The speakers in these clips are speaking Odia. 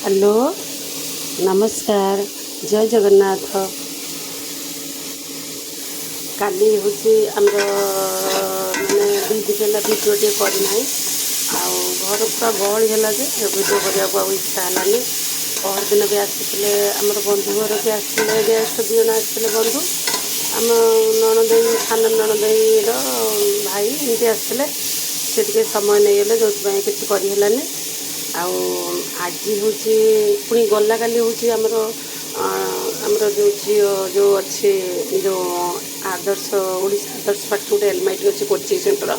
ହ୍ୟାଲୋ, ନମସ୍କାର, ଜୟ ଜଗନ୍ନାଥ। କାଲି ହେଉଛି ଆମର, ମାନେ 2 ଦିନ ହେଲା ଭିଡ଼ିଓ ଟିକେ କରିନାହିଁ। ଆଉ ଘର ପୁରା ଗହଳି ହେଲା ଯେ ଭିଡ଼ିଓ କରିବାକୁ ଆଉ ଇଚ୍ଛା ହେଲାନି। ପହରଦିନ ବି ଆସିଥିଲେ ଆମର ବନ୍ଧୁ ଘର ବି ଆସିଥିଲେ, ଗେଷ୍ଟ ଦୁଇ ଜଣ ଆସିଥିଲେ ବନ୍ଧୁ, ଆମ ନଣଦେଇ, ସାନ ନଣଦେଇର ଭାଇ ଏମିତି ଆସିଥିଲେ। ସେ ଟିକେ ସମୟ ନେଇଗଲେ, ଯେଉଁଥିପାଇଁ କିଛି କରିହେଲାନି। ଆଉ ଆଜି ହେଉଛି ପୁଣି ଗଲା କାଲି ହେଉଛି ଆମର ଯେଉଁ ଝିଅ ଯେଉଁ ଅଛି, ଯେଉଁ ଆଦର୍ଶ, ଓଡ଼ିଶା ଆଦର୍ଶ ପାଖରେ ଗୋଟେ ଏଲ୍ଏମ୍ଆଇଟି ଅଛି କୋଚିଂ ସେଣ୍ଟର,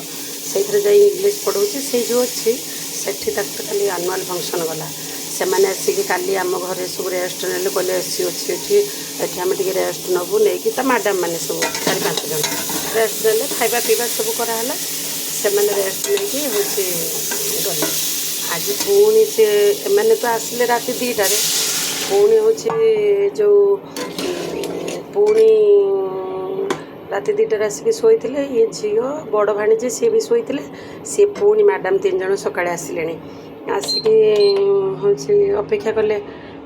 ସେଇଥିରେ ଯାଇ ଇଂଲିଶ ପଢ଼ଉଛି। ସେଇ ଯେଉଁ ଅଛି, ସେଠି ତାଙ୍କର କାଲି ଆନୁଆଲ୍ ଫଙ୍କସନ୍ ଗଲା। ସେମାନେ ଆସିକି କାଲି ଆମ ଘରେ ସବୁ ରେଷ୍ଟ ନେଲେ। କହିଲେ, ଏସି ଅଛି ଏଠି, ଏଠି ଆମେ ଟିକେ ରେଷ୍ଟ ନେବୁ। ନେଇକି ତା ମ୍ୟାଡ଼ାମ୍ ମାନେ ସବୁ ଚାରି ପାଞ୍ଚ ଜଣ ରେଷ୍ଟ ନେଲେ। ଖାଇବା ପିଇବା ସବୁ କରାହେଲା। ସେମାନେ ରେଷ୍ଟ ନେଇକି ହେଉଛି ଗଲେ। ଆଜି ପୁଣି ସେ ଏମାନେ ତ ଆସିଲେ ରାତି 2ଟାରେ। ପୁଣି ହେଉଛି ଯେଉଁ ପୁଣି ରାତି 2ଟାରେ ଆସିକି ଶୋଇଥିଲେ। ଇଏ ଝିଅ, ବଡ଼ ଭାଣିଜୀ, ସିଏ ବି ଶୋଇଥିଲେ। ସିଏ ପୁଣି ମ୍ୟାଡ଼ାମ୍ ତିନି ଜଣ ସକାଳେ ଆସିଲେଣି। ଆସିକି ହେଉଛି ଅପେକ୍ଷା କଲେ।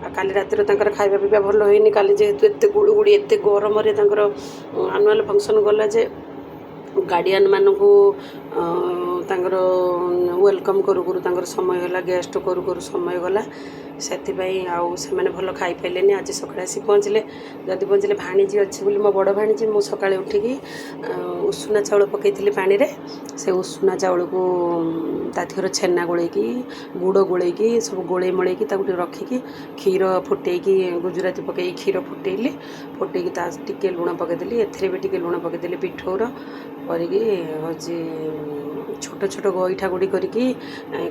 ଆଉ କାଲି ରାତିରେ ତାଙ୍କର ଖାଇବା ପିଇବା ଭଲ ହେଇନି। କାଲି ଯେହେତୁ ଏତେ ଗୁଳୁଗୁଳି, ଏତେ ଗରମରେ ତାଙ୍କର ଆନୁଆଲ୍ ଫଙ୍କସନ୍ ଗଲା ଯେ ଗାର୍ଡ଼ିଆନ୍ ମାନଙ୍କୁ ତାଙ୍କର welcome କରୁ କରୁ ତାଙ୍କର ସମୟ ହେଲା, ଗେଷ୍ଟ କରୁ କରୁ ସମୟ ଗଲା। ସେଥିପାଇଁ ଆଉ ସେମାନେ ଭଲ ଖାଇପାରିଲେନି। ଆଜି ସକାଳେ ଆସି ପହଞ୍ଚିଲେ। ଯଦି ପହଞ୍ଚିଲେ, ଭାଣିଜୀ ଅଛି ବୋଲି, ମୋ ବଡ଼ ଭାଣିଜୀ, ମୁଁ ସକାଳେ ଉଠିକି ଉଷୁନା ଚାଉଳ ପକାଇଥିଲି ପାଣିରେ। ସେ ଉଷୁନା ଚାଉଳକୁ ତା ଦେହରେ ଛେନା ଗୋଳେଇକି, ଗୁଡ଼ ଗୋଳେଇକି, ସବୁ ଗୋଳେଇ ମୋଳେଇକି ତାକୁ ଟିକେ ରଖିକି, କ୍ଷୀର ଫୁଟେଇକି, ଗୁଜୁରାତି ପକେଇକି କ୍ଷୀର ଫୁଟେଇଲି। ଫୁଟେଇକି ତା ଟିକେ ଲୁଣ ପକେଇଦେଲି, ଏଥିରେ ବି ଟିକେ ଲୁଣ ପକେଇଦେଲି। ପିଠଉର କରିକି ହେଉଛି ଛୋଟ ଛୋଟ ଗଇଠା ଗୁଡ଼ି କରିକି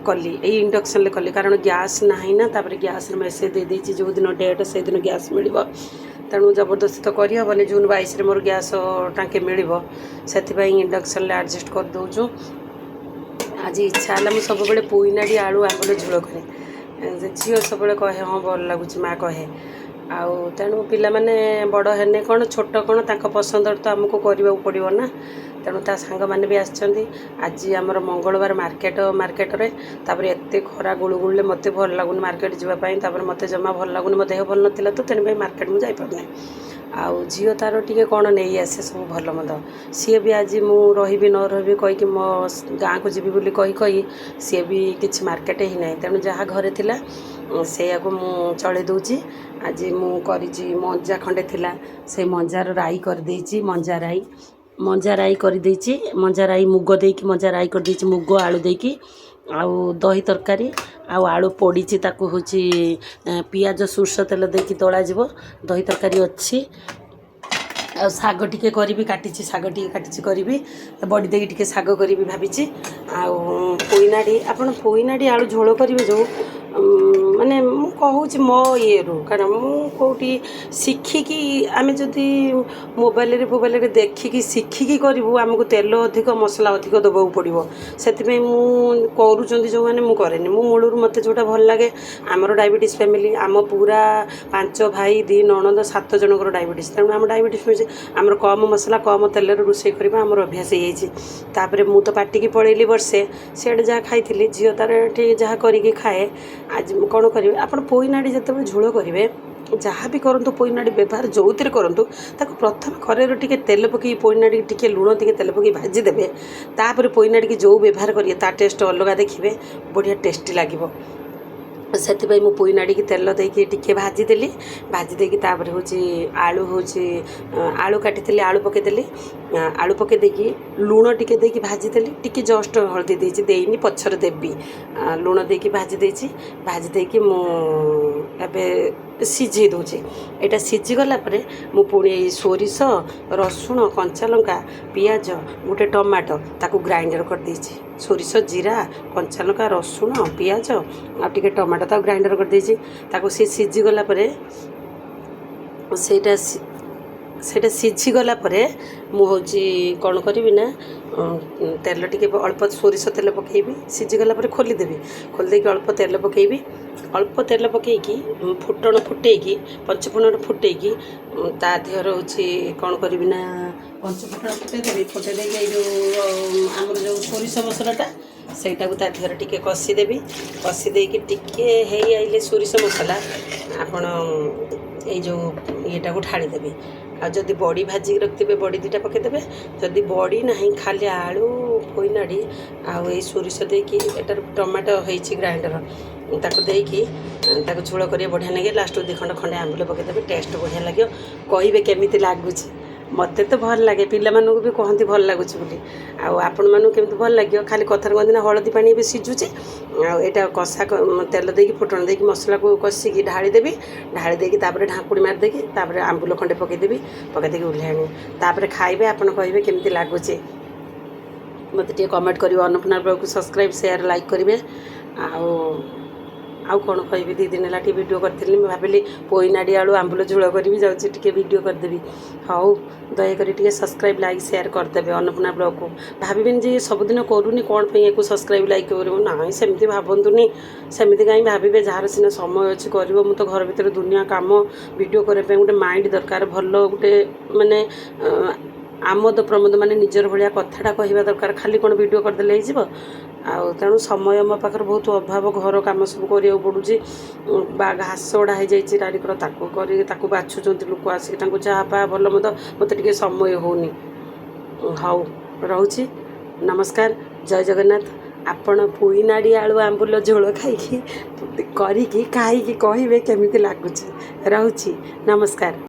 କଲି। ଏଇ ଇଣ୍ଡକ୍ସନ୍ରେ କଲି, କାରଣ ଗ୍ୟାସ୍ ନାହିଁ ନା। ତାପରେ ଗ୍ୟାସ୍ର ମେସେଜ୍ ଦେଇଦେଇଛି, ଯେଉଁଦିନ ଡେଟ୍ ସେଇଦିନ ଗ୍ୟାସ୍ ମିଳିବ। ତେଣୁ ଜବରଦସ୍ତି ତ କରିହେବନି। ଜୁନ୍ 22ରେ ମୋର ଗ୍ୟାସ୍ ଟାଙ୍କି ମିଳିବ। ସେଥିପାଇଁ ଇଣ୍ଡକ୍ସନ୍ରେ ଆଡ଼ଜଷ୍ଟ କରିଦେଉଛୁ। ଆଜି ଇଚ୍ଛା ହେଲା, ମୁଁ ସବୁବେଳେ ପୋଇନାଡ଼ି ଆଳୁ ଆମ୍ବୁଲ ଝୋଳ କରେ। ଝିଅ ସବୁବେଳେ କହେ, "ହଁ, ଭଲ ଲାଗୁଛି ମା" କହେ। ଆଉ ତେଣୁ ପିଲାମାନେ ବଡ଼ ହେଲେ କ'ଣ, ଛୋଟ କ'ଣ, ତାଙ୍କ ପସନ୍ଦର ତ ଆମକୁ କରିବାକୁ ପଡ଼ିବ ନା। ତେଣୁ ତା ସାଙ୍ଗମାନେ ବି ଆସିଛନ୍ତି। ଆଜି ଆମର ମଙ୍ଗଳବାର ମାର୍କେଟ, ମାର୍କେଟରେ ତାପରେ ଏତେ ଖରା ଗୁଳୁଗୁଳିରେ ମୋତେ ଭଲ ଲାଗୁନି ମାର୍କେଟ ଯିବା ପାଇଁ। ତାପରେ ମୋତେ ଜମା ଭଲ ଲାଗୁନି, ମୋ ଦେହ ଭଲ ନଥିଲା ତ, ତେଣୁ ମାର୍କେଟ ମୁଁ ଯାଇପାରୁନାହିଁ। ଆଉ ଝିଅ ତାର ଟିକେ କ'ଣ ନେଇ ଆସେ ସବୁ ଭଲ ମନ୍ଦ। ସିଏ ବି ଆଜି ମୁଁ ରହିବି ନ ରହିବି କହିକି, ମୋ ଗାଁକୁ ଯିବି ବୋଲି କହି କହି ସିଏ ବି କିଛି ମାର୍କେଟ ହିଁ ନାହିଁ। ତେଣୁ ଯାହା ଘରେ ଥିଲା, ସେଇଆକୁ ମୁଁ ଚଳେଇ ଦେଉଛି। ଆଜି ମୁଁ କରିଛି, ମଞ୍ଜା ଖଣ୍ଡେ ଥିଲା, ସେଇ ମଞ୍ଜାର ରାଇ କରିଦେଇଛି। ମଞ୍ଜା ରାଇ, ମଞ୍ଜା ରାଇ କରିଦେଇଛି। ମଞ୍ଜା ରାଇ, ମୁଗ ଦେଇକି ମଞ୍ଜା ରାଇ କରିଦେଇଛି, ମୁଗ ଆଳୁ ଦେଇକି। ଆଉ ଦହି ତରକାରୀ, ଆଉ ଆଳୁ ପୋଡ଼ିଛି, ତାକୁ ହେଉଛି ପିଆଜ ସୋରିଷ ତେଲ ଦେଇକି ଦଳାଯିବ। ଦହି ତରକାରୀ ଅଛି। ଆଉ ଶାଗ ଟିକେ କରିବି, କାଟିଛି, ଶାଗ ଟିକେ କାଟିଛି, କରିବି। ବଡ଼ି ଦେଇକି ଟିକେ ଶାଗ କରିବି ଭାବିଛି। ଆଉ ପୋଇନାଡ଼ି, ଆପଣ ପୋଇନାଡ଼ି ଆଳୁ ଝୋଳ କରିବେ ଯେଉଁ, ମାନେ ମୁଁ କହୁଛି ମୋ ଇଏରୁ, କାରଣ ମୁଁ କେଉଁଠି ଶିଖିକି, ଆମେ ଯଦି ମୋବାଇଲରେ ଫୋବାଇଲରେ ଦେଖିକି ଶିଖିକି କରିବୁ, ଆମକୁ ତେଲ ଅଧିକ, ମସଲା ଅଧିକ ଦେବାକୁ ପଡ଼ିବ। ସେଥିପାଇଁ ମୁଁ କରୁଛନ୍ତି ଯେଉଁମାନେ, ମୁଁ କରେନି। ମୁଁ ମୂଳରୁ ମୋତେ ଯେଉଁଟା ଭଲ ଲାଗେ। ଆମର ଡାଇବେଟିସ୍ ଫ୍ୟାମିଲି, ଆମ ପୁରା ପାଞ୍ଚ ଭାଇ, ଦୁଇ ନଣନ୍ଦ, ସାତ ଜଣଙ୍କର ଡାଇବେଟିସ୍। ତେଣୁ ଆମ ଡାଇବେଟିସ୍ ହେଉଛି, ଆମର କମ୍ ମସଲା, କମ୍ ତେଲରେ ରୋଷେଇ କରିବା ଆମର ଅଭ୍ୟାସ ହେଇଯାଇଛି। ତାପରେ ମୁଁ ତ ପାଟିକି ପଳେଇଲି ବର୍ଷେ, ସିଆଡ଼େ ଯାହା ଖାଇଥିଲି। ଝିଅ ତାର ଏଠି ଯାହା କରିକି ଖାଏ। ଆଜି ମୁଁ କ'ଣ କରିବି? ଆପଣ ପୋଇନାଡ଼ି ଯେତେବେଳେ ଝୋଳ କରିବେ, ଯାହା ବି କରନ୍ତୁ, ପୋଇନାଡ଼ି ବ୍ୟବହାର ଯେଉଁଥିରେ କରନ୍ତୁ, ତାକୁ ପ୍ରଥମେ କରେଇରେ ଟିକେ ତେଲ ପକାଇ, ପୋଇନାଡ଼ି ଟିକେ ଲୁଣ, ଟିକେ ତେଲ ପକାଇ ଭାଜିଦେବେ। ତାପରେ ପୋଇନାଡ଼ିକି ଯେଉଁ ବ୍ୟବହାର କରିବେ, ତା ଟେଷ୍ଟ ଅଲଗା ଦେଖିବେ, ବଢ଼ିଆ ଟେଷ୍ଟି ଲାଗିବ। ସେଥିପାଇଁ ମୁଁ ପୋଇନାଡ଼ିକି ତେଲ ଦେଇକି ଟିକେ ଭାଜିଦେଲି। ଭାଜି ଦେଇକି ତାପରେ ହେଉଛି ଆଳୁ, ହେଉଛି ଆଳୁ କାଟିଥିଲି, ଆଳୁ ପକାଇଦେଲି। ଆଳୁ ପକାଇ ଦେଇକି ଲୁଣ ଟିକେ ଦେଇକି ଭାଜିଦେଲି। ଟିକେ ଜଷ୍ଟ ହଳଦୀ ଦେଇଛି, ଦେଇନି, ପଛରେ ଦେବି। ଲୁଣ ଦେଇକି ଭାଜି ଦେଇଛି। ଭାଜି ଦେଇକି ମୁଁ ଏବେ ସିଝେଇ ଦେଉଛି। ଏଇଟା ସିଝିଗଲା ପରେ ମୁଁ ପୁଣି ଏଇ ସୋରିଷ, ରସୁଣ, କଞ୍ଚାଲଙ୍କା, ପିଆଜ, ଗୋଟେ ଟମାଟୋ, ତାକୁ ଗ୍ରାଇଣ୍ଡର କରିଦେଇଛି। ସୋରିଷ, ଜିରା, କଞ୍ଚାଲଙ୍କା, ରସୁଣ, ପିଆଜ ଆଉ ଟିକେ ଟମାଟୋ, ତାକୁ ଗ୍ରାଇଣ୍ଡର କରିଦେଇଛି। ତାକୁ ସେ ସିଝିଗଲା ପରେ, ସେଇଟା ସିଝିଗଲା ପରେ ମୁଁ ହେଉଛି କ'ଣ କରିବି ନା, ତେଲ ଟିକେ, ଅଳ୍ପ ସୋରିଷ ତେଲ ପକାଇବି। ସିଝିଗଲା ପରେ ଖୋଲିଦେବି। ଖୋଲି ଦେଇକି ଅଳ୍ପ ତେଲ ପକାଇବି। ଅଳ୍ପ ତେଲ ପକାଇକି ଫୁଟଣ ଫୁଟେଇକି, ପଞ୍ଚଫୁଟଣ ଫୁଟେଇକି ତା ଦେହରେ ହେଉଛି କ'ଣ କରିବି ନା, ପଞ୍ଚଫୁଟଣ ଫୁଟେଇ ଦେବି। ଫୁଟେଇ ଦେଇକି ଏଇ ଯେଉଁ ଆମର ଯେଉଁ ସୋରିଷ ମସଲାଟା, ସେଇଟାକୁ ତା ଦେହରେ ଟିକେ କଷିଦେବି। କଷି ଦେଇକି ଟିକେ ହେଇ ଆଇଲେ ସୋରିଷ ମସଲା ଆପଣ ଏଇ ଯେଉଁ ଇଏଟାକୁ ଢାଳିଦେବେ। ଆଉ ଯଦି ବଡ଼ି ଭାଜିକି ରଖିଥିବେ, ବଡ଼ି 2ଟା ପକାଇଦେବେ। ଯଦି ବଡ଼ି ନାହିଁ, ଖାଲି ଆଳୁ, ପୋଇନାଡ଼ି ଆଉ ଏଇ ସୋରିଷ ଦେଇକି, ଏଟାରେ ଟମାଟୋ ହେଇଛି ଗ୍ରାଇଣ୍ଡର, ତାକୁ ଦେଇକି ତାକୁ ଝୋଳ କରିବେ, ବଢ଼ିଆ ଲାଗେ। ଲାଷ୍ଟକୁ 2 ଖଣ୍ଡ ଖଣ୍ଡେ ଆମ୍ବୁଲ ପକାଇଦେବେ, ଟେଷ୍ଟ ବଢ଼ିଆ ଲାଗିବ। କହିବେ କେମିତି ଲାଗୁଛି। ମୋତେ ତ ଭଲ ଲାଗେ, ପିଲାମାନଙ୍କୁ ବି କହନ୍ତି ଭଲ ଲାଗୁଛି ବୋଲି। ଆଉ ଆପଣମାନଙ୍କୁ କେମିତି ଭଲ ଲାଗିବ? ଖାଲି କଥାରେ କହନ୍ତି ନା, ହଳଦୀ ପାଣି ଏବେ ସିଝୁଛି। ଆଉ ଏଇଟା କଷା ତେଲ ଦେଇକି, ଫୁଟଣ ଦେଇକି, ମସଲାକୁ କଷିକି ଢାଳିଦେବି। ଢାଳି ଦେଇକି ତାପରେ ଢାଙ୍କୁଣି ମାରିଦେଇକି ତାପରେ ଆମ୍ବୁଲ ଖଣ୍ଡେ ପକାଇଦେବି। ପକାଇ ଦେଇକି ଓହ୍ଲେଇ ଆଣିବି। ତାପରେ ଖାଇବେ ଆପଣ, କହିବେ କେମିତି ଲାଗୁଛି। ମୋତେ ଟିକେ କମେଣ୍ଟ କରିବେ। ଅନ୍ନପୂର୍ଣ୍ଣା ବ୍ଲଗ୍କୁ ସବସ୍କ୍ରାଇବ୍, ସେୟାର, ଲାଇକ୍ କରିବେ। ଆଉ ଆଉ କ'ଣ କହିବି? 2 ଦିନ ହେଲା ଟିକେ ଭିଡ଼ିଓ କରିଥିଲି। ମୁଁ ଭାବିଲି ପୋଇନାଡ଼ି ଆଳୁ ଆମ୍ବୁଲ ଝୋଳ କରିବି, ଯାଉଛି ଟିକେ ଭିଡ଼ିଓ କରିଦେବି। ହଉ, ଦୟାକରି ଟିକେ ସବସ୍କ୍ରାଇବ୍, ଲାଇକ୍, ସେୟାର କରିଦେବେ ଅନ୍ନପୂର୍ଣ୍ଣା ବ୍ଲଗ୍କୁ। ଭାବିବେନି ଯେ ସବୁଦିନ କରୁନି, କ'ଣ ପାଇଁ ୟାକୁ ସବସ୍କ୍ରାଇବ୍, ଲାଇକ୍ କରିବୁ। ନାଇଁ, ସେମିତି ଭାବନ୍ତୁନି। ସେମିତି କାହିଁ ଭାବିବେ? ଯାହାର ସିନା ସମୟ ଅଛି କରିବ। ମୁଁ ତ ଘର ଭିତରେ ଦୁନିଆ କାମ, ଭିଡ଼ିଓ କରିବା ପାଇଁ ଗୋଟେ ମାଇଣ୍ଡ ଦରକାର ଭଲ, ଗୋଟେ ମାନେ ଆମୋଦ ପ୍ରମୋଦ, ମାନେ ନିଜର ଭଳିଆ କଥାଟା କହିବା ଦରକାର। ଖାଲି କ'ଣ ଭିଡ଼ିଓ କରିଦେଲେ ହେଇଯିବ? ଆଉ ତେଣୁ ସମୟ ମୋ ପାଖରେ ବହୁତ ଅଭାବ। ଘର କାମ ସବୁ କରିବାକୁ ପଡ଼ୁଛି ବା ଘାସ ଗୁଡ଼ା ହେଇଯାଇଛି ରାଡ଼ିକର, ତାକୁ କରି ତାକୁ ବାଛୁଛନ୍ତି ଲୋକ ଆସିକି, ତାଙ୍କୁ ଚାହା ଫା ଭଲ ମନ୍ଦ, ମୋତେ ଟିକେ ସମୟ ହେଉନି। ହଉ, ରହୁଛି। ନମସ୍କାର, ଜୟ ଜଗନ୍ନାଥ। ଆପଣ ପୋଇନାଡ଼ି ଆଳୁ ଆମ୍ବୁଲ ଝୋଳ ଖାଇକି କରିକି ଖାଇକି କହିବେ କେମିତି ଲାଗୁଛି। ରହୁଛି, ନମସ୍କାର।